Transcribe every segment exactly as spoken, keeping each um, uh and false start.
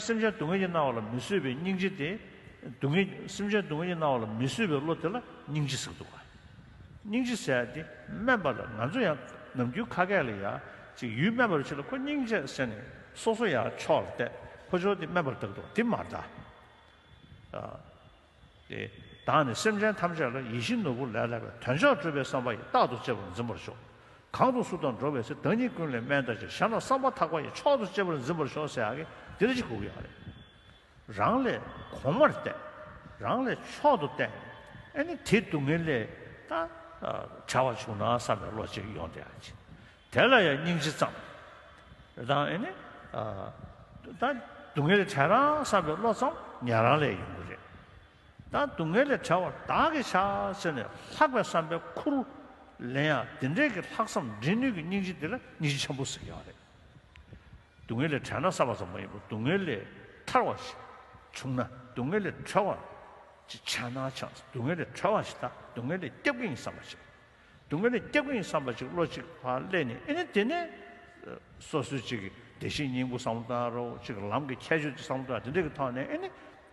སེམས་ཅན་སྡུག་བསྔལ་གྱིས་མནར་བ་ལ་མི་བཟོད་པའི་སྙིང་རྗེ་དེ། སྡུག་བསྔལ་སེམས་ཅན་སྡུག་བསྔལ་གྱིས་མནར་བ་ལ་མི་བཟོད་པའི་བློ་དེ་ལ་སྙིང་རྗེ་ཟེར་གྱི་འདུག་ག། སྙིང་རྗེ་ཟེར་ཡ་དེ་དམན་པ་ལ་ང་ཚོ་ཡང་ནམ་རྒྱུན་ཁ་སྐད་ལ་ཡ་ཅིག་ཡུལ་དམན་པ་ལ་ཅིག་ལ་ཁོ་སྙིང་རྗེ་ཟེར་ནས་སོ་སོ་ཡང་ཕྱོགས་ལ་བལྟས། ཁོ་ཚོ་དེ་དམན་པར་བལྟ་གི་འདུག་ག། དེ་མ་རེད་ད། དེ་བདག་ནི་སེམས་ཅན་ཐམས་ཅད་ལ། ཡིད་བཞིན་ནོར་བུ་ལས་ལྷག་པའི། དོན་མཆོག་སྒྲུབ་པའི་བསམ་པ་ཡིས། རྟག་ཏུ་གཅེས་པར་འཛིན་པར་ཤོག། གང་དུ་སུ་དང་འགྲོགས་པའི་ཚེ། བདག་ཉིད་ཀུན་ལས་དམན་ལྟར་གྱུར། གཞན་ལ་བསམ་པ་ཐག་པ་ཡིས། མཆོག་ཏུ་གཅེས་པར་འཛིན་པར་ཤོག་ཟེར་ཡག་གི་དེ་འདྲ་ཅིག་དགོས་ཀྱི་ཡོད་རེད། རང་ལས་གོང་མར་བལྟས། རང་ལས་མཆོག་ཏུ་བལྟས། ཨ་ནི་དེ་སྡུག་བསྔལ་ལས་ད་བྲལ་བ་བྱུང་ན་བསམ་པའི་བློ་ཅིག་ཡོང་བསྡད་ཡག་ཅིག། དེ་ལ་ཡང་སྙིང་རྗེ་ཙམ་དང་། ཨེ་ནི། ཨ། ད་སྡུག་བསྔལ་ལས་བྲལ་རང་བསམ་པའི་བློ་ཙམ་ཉན་རང་ལས་ཡོང་གི་རེད། ད་སྡུག་བསྔལ་ལས་བྲལ་བར་བདག་གིས་བྱ་ཟེར་ནས་ལྷག་པའི་བསམ་པའི་ཁུར་ལེན་ཡག་དེ་འདྲའི་གི་ལྷག་བསམ་འདྲེན་ནུས་ཀྱི་སྙིང་རྗེ་དེ་ལ་སྙིང་རྗེ་ཆེན་པོ་ཟེར་གྱི་ཡོད་རེད། སྡུག་བསྔལ་ལས་བྲལ་ན་བསམ་པ་ཙམ་མ་ཡིན་པར་སྡུག་བསྔལ་ལས་ཐར་བ་ཞིག་བྱུང་ན། སྡུག་བསྔལ་ལས་གྲོལ་བ་ཅིག་བྱས་ན་ཆགས། སྡུག་བསྔལ་ལས་གྲོལ་བ་ཞིག་དང་སྡུག་བསྔལ་ལས་སྐྱོབ་ཀྱི་ཡིན་བསམ་པ་ཞིག། སྡུག་བསྔལ་ལས་སྐྱོབ་ཀྱི་ཡིན་བསམ་པ་ཅིག་བློ་གཅིག་ཕར་སླེབས་ནས། ཨེ་ནི་དེ་ནས་སོ་སོའི་གཅིག་གི་བདེ་གཤེགས་སྙིང་པོ་བསམ་བློ་བཏང་རོགས། གཅིག་གི་ལམ་གྱི་ཁྱད་ཆོས་ཅིག་བསམ་བློ་བཏང་། དེ་འདྲ་གི་ཐོག་ནས་ཨེ་ནི་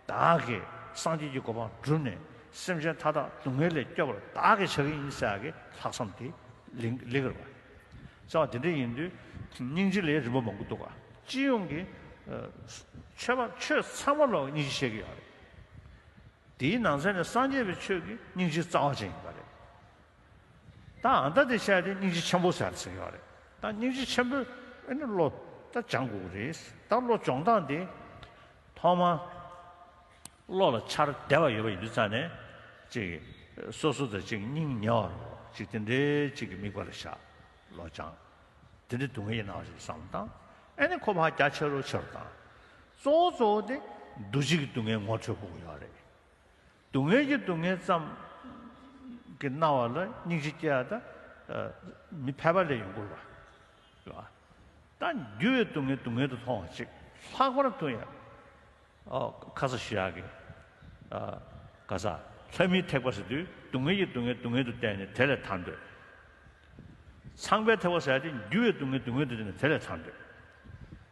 བདག་གིས་སངས་རྒྱས་ཀྱི་གོ་འཕང་བསྒྲུབས་ནས་སེམས་ཅན་མཐའ་དག་སྡུག་བསྔལ་ལས་སྐྱོབ་པར་བདག་གིས་བྱ་གི་ཡིན་ཟེར་ཡག་གི་ལྷག་བསམ་དེ་ལེགས་ལེགས་རེད་པ། བྱ་བ་དེ་འདྲ་ཡིན་དུས་སྙིང་རྗེ་ལ་རིམ་པ་མང་པོ་འདུག་ག། སྤྱི་ཡོངས་ཀྱི་ཆོས་པ་ཆོས་ཚང་མ་ལ་སྙིང་རྗེ་བཤད་ཀྱི་ཡོད་རེད། དེའི་ནང་ཚན་ནས་སངས་རྒྱས་པའི་ཆོས་ཀྱི་སྙིང་རྗེ་རྩ་བ་ཅན་ཡིན་པ་རེད། ད་ཨ་ད་དེ་བཤད་དེ་སྙིང་རྗེ་ཆེན་པོ་ཟེར་ཟེར་ཡོད་རེད། ད་སྙིང་རྗེ་ཆེན་པོ་ཨེ་ནི་བློ་ད་སྦྱང་དགོས་ཀྱི་རེད། ད་བློ་སྦྱོང་སྟངས་དེ་ཐོག་མ་བློ་ལ་འཆར་བདེ་བ་ཡོད་པ་ཡིན་དུས་ཙང་ནས་ཅིག་སོ་སོ་དང་ཅིག་སྙིང་ཉེ་བ་རུ་ཅིག་དེ་འདྲའི་ཅིག་གི་དམིགས་པ་ལ་བཞག་བློ་སྦྱང་། དེ་འདྲའི་སྡུག་བསྔལ་ཡིན་ནའང་ཞིག་བསམ་བློ་བཏང་། ཨེ་ནི་ཁོ་ཕར་རྒྱ་ཆེ་རུ་ཆེ་རུ་བཏང་། གཙོ་བོ་གཙོ་བོ་དེ་འདུ་བྱེད་ཀྱི་སྡུག་བསྔལ་ངོ་འཕྲོད་དགོས་ཀྱི་ཡོད་རེད། སྡུག་བསྔལ་གྱི་སྡུག་བསྔལ་ཙམ་གྱིས་མནར་བ་ལ་སྙིང་རྗེ་སྐྱེ་ཡ་ད་མི་ཕལ་པ་ལས་ཡོང་གི་རེད་པ། རེད་པ། ད་འགྱུར་བའི་སྡུག་བསྔལ་སྡུག་བསྔལ་དུ་མཐོང་བ་ཅིག། ལྷག་པར་དུ་ཡང་ཨོ་ཁ་ས་ཞུ་ཡག་གི་ཨ་ག་ས་ལྷ་མིའི་ཐེག་པ་ཟེར་དུས་སྡུག་བསྔལ་གྱི་སྡུག་བསྔལ་སྡུག་བསྔལ་དུ་བལྟས་ནས་དེ་ལས་ཐར་འདོད། ཚངས་པའི་ཐེག་པ་ཟེར་ཡ་དེ་འགྱུར་བའི་སྡུག་བསྔལ་སྡུག་བསྔལ་དུ་བལྟས་ནས་དེ་ལས་ཐར་འདོད།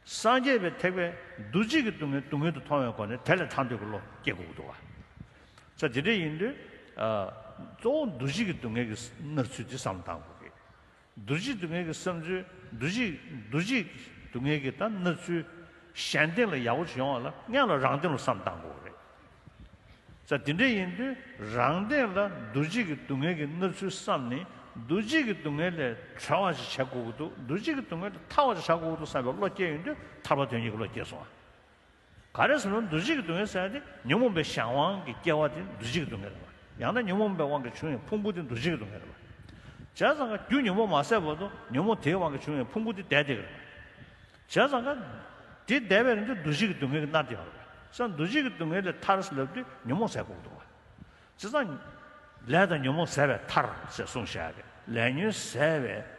སངས་རྒྱས་པའི་ཐེག་པས་འདུ་བྱེད་ཀྱི་སྡུག་བསྔལ་སྡུག་བསྔལ་དུ་མཐོང་བའི་སྒོ་ནས་དེ་ལས་ཐར་འདོད་ཀྱི་བློ་སྐྱེ་དགོས་ཀྱི་འདུག་བ། ས་དེ་འདྲ་ཡིན་དུས་ཨ་གཙོ་བོ་འདུ་བྱེད་ཀྱི་སྡུག་བསྔལ་གྱི་མནར་ཚུལ་དེ་བསམ་བློ་བཏང་དགོས་ཀྱི། འདུ་བྱེད་སྡུག་བསྔལ་གྱི་བསམ་ཚུལ། འདུ་བྱེད་འདུ་བྱེད་སྡུག་བསྔལ་གྱི་ད་མནར་ཚུལ་གཞན་སྟེང་ལ་ཡག་པོ་ཞིག་ཡོང་བ་ལ་སྔོན་ལ་རང་སྟེང་ལ་བསམ་བློ་བཏང་དགོས་ཀྱི་རེད། ས་དེ་འདྲ་ཡིན་དུས་རང་སྟེང་ལ་འདུ་བྱེད་ཀྱི་སྡུག་བསྔལ་གྱི་མནར་ཚུལ་བསམ་ནས་འདུ་བྱེད་ཀྱི་སྡུག་བསྔལ་ལས་གྲོལ་བ་ཞིག་བྱ་དགོས་ཀྱི་འདུག། འདུ་བྱེད་ཀྱི་སྡུག་བསྔལ་ལས་ཐར་བ་ཞིག་བྱ་དགོས་ཀྱི་འདུག་བསམ་པའི་བློ་སྐྱེ་ཡོང་དུས་ཐར་པ་དོན་གཉིས་ཀྱི་བློ་སྐྱེས་སོང་བ། ག་རེ་ཟེར་ན་འདུ་བྱེད་ཀྱི་སྡུག་བསྔལ་ཟེར་ཡ་དེ་ཉོན་མོངས་པའི་གཞན་དབང་གི་སྐྱེ་བ་དེ་འདུ་བྱེད་ཀྱི་སྡུག་བསྔལ་རེད་པ། ཡང་ན་ཉོན་མོངས་པའི་དབང་གིས་བྱུང་བའི་ཕུང་པོ་དེ་འདུ་བྱེད་ཀྱི་སྡུག་བསྔལ་རེད་པ། བྱས་ཙང་ཀ་རྒྱུ་ཉོན་མོངས་མ་ཟད་བར་དུ་ཉོན་མོངས་དེའི་དབང་གིས་བྱུང་བའི་ཕུང་པོ་དེ་བསྡད་བསྡད་ཀྱི་རེད་པ། བྱས་ཙང་ཀ་དེ་བསྡད་པའི་རིང་དུ་འདུ་བྱེད་ཀྱི་སྡུག་བསྔལ་གྱིས་མནར་བསྡད་ཡོད་རེད་པ། བྱས་ཙང་འདུ་བྱེད་ཀྱི་སྡུག་བསྔལ་ལས་ཐར་ཟེར་ལབ་དུས་ཉོན་མོངས་ཟད་དགོས་ཀྱི་འདུག་པ། བྱས་ཙང་ལས་དང་ཉོན་མོངས་ཟད་པས་ཐར་ཟེར་གསུངས་བཞག་གི། ལས་ཉོན་ཟད་པས།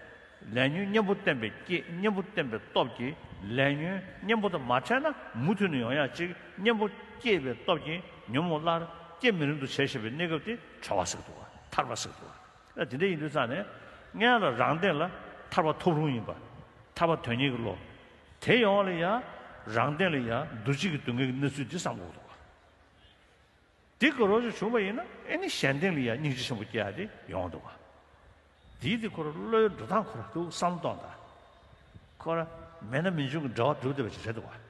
ལས་ཉོན་གཉེན་པོ་བསྟེན་པས་སྐྱེ། གཉེན་པོ་བསྟེན་པའི་སྟོབས་ཀྱིས་ལས་ཉོན་གཉེན་པོ་དང་མ་ཕྲད་ན་མུ་མཐུད་ནས་ཡོང་ཡ་གཅིག། གཉེན་པོ་སྐྱེས་པའི་སྟོབས་ཀྱིས་ཉོན་མོངས་སླར་སྐྱེ་མི་རུང་དུ་བྱས་ཞེས་པའི་གནས་སྐབས་དེ་གྲོལ་བ་ཟེར་གྱི་འདུག་པ། ཐར་པ་ཟེར་གྱི་འདུག་པ། ཨ་དེ་འདྲ་ཡིན་དུས་ཙང་ནས་སྔོན་ལ་རང་སྟེང་ལ་ཐར་པ་ཐོབ་རུང་ཡིན་པ། ཐར་པ་དོན་གཉེར་གྱི་བློ། དེ་ཡོང་བ་ལ་ཡ་རང་སྟེང་ལ་ཡ་འདུ་བྱེད་ཀྱི་སྡུག་བསྔལ་གྱི་གནས་ཚུལ་འདི་བསམ་དགོས་འདུག་པ། དེ་ག་རོ་ཅིག་བྱུང་བ་ཡིན་ན་ཨེ་ནི་གཞན་སྟེང་ལ་ཡང་སྙིང་རྗེ་ཆེན་པོ་སྐྱེ་ཡ་དེ་ཡོང་འདུག་པ། དེའི་དེ་ཁོ་ར་བློའི་འགྲོ་སྟངས་ཁོ་ར་འདུག་བསམ་གཏོང་དང་། ཁོ་ར་མེད་ན་མི་འབྱུང་གི་འབྲེལ་བ་གྲུབ་བསྡད་པ་ཅིག་རེད་འདུག་པ།